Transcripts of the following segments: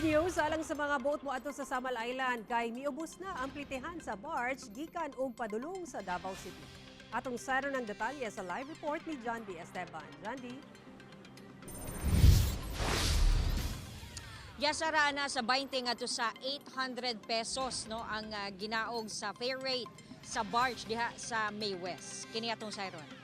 Good news alang sa mga buot mo adto sa Samal Island kay miubos na ang plitehan sa barge gikan og padulong sa Davao City. Atong sayran ng detalye sa live report ni John D. Esteban. John D. Yes, Sara, na sa 20 ngadto sa 800 pesos, no, ang ginaog sa fare rate sa barge diha sa May West. Kini atong sayron.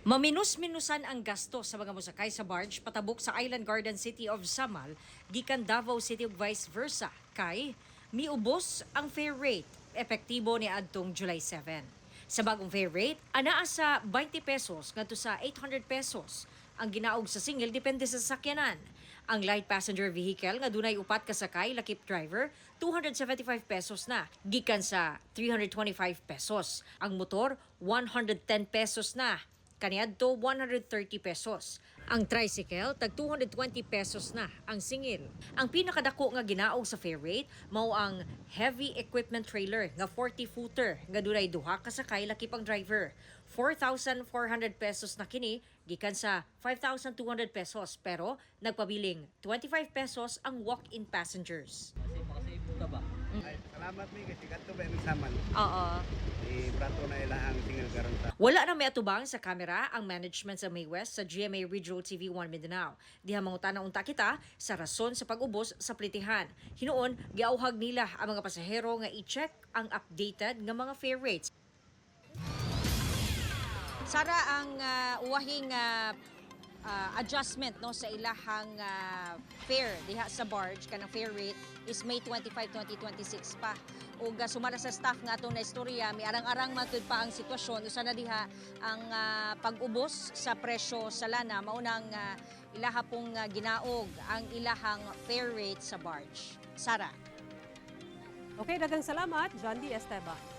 Maminus-minusan ang gasto sa mga mosakay sa barge patabok sa Island Garden City of Samal gikan Davao City ug vice versa kay miubos ang fare rate epektibo ni adtong July 7. Sa bagong fare rate, anaa sa 20 pesos ngadto sa 800 pesos ang ginaog sa singil, depende sa sakyanan. Ang light passenger vehicle nga dunay upat ka sakay lakip driver, 275 pesos na gikan sa 325 pesos. Ang motor, 110 pesos na kaniadto 130 pesos. Ang tricycle, tag 220 pesos na ang singil. Ang pinakadako nga ginaog sa fare rate mao ang heavy equipment trailer nga 40-footer nga dunay duha ka sakay lakip ang driver. 4,400 pesos na kini gikan sa 5,200 pesos, pero nagpabiling 25 pesos ang walk-in passengers. Kasi makasave ka ba? Ay, salamat mi kasi kadto ba imong Samal. Oo. Di brato na ilahang single karon ta. Wala na may atubang sa kamera ang management sa May West sa GMA Regional TV 1 Mindanao. Diha mangutana unta kita sa rason sa pag-ubos sa plitihan. Hinuon, giauhag nila ang mga pasahero nga i-check ang updated nga mga fare rates. Sara, ang uwahing adjustment, no, sa ilahang fare diha sa barge kanang fare rate is May 25, 2026 pa. Ug sumala sa staff nga atong naistorya, miarang-arang matud pa ang sitwasyon usa na diha ang pag-ubos sa presyo sa lana, mao nang ilaha pong ginaog ang ilahang fare rate sa barge. Sara. Okay, daghang salamat, John D. Esteban.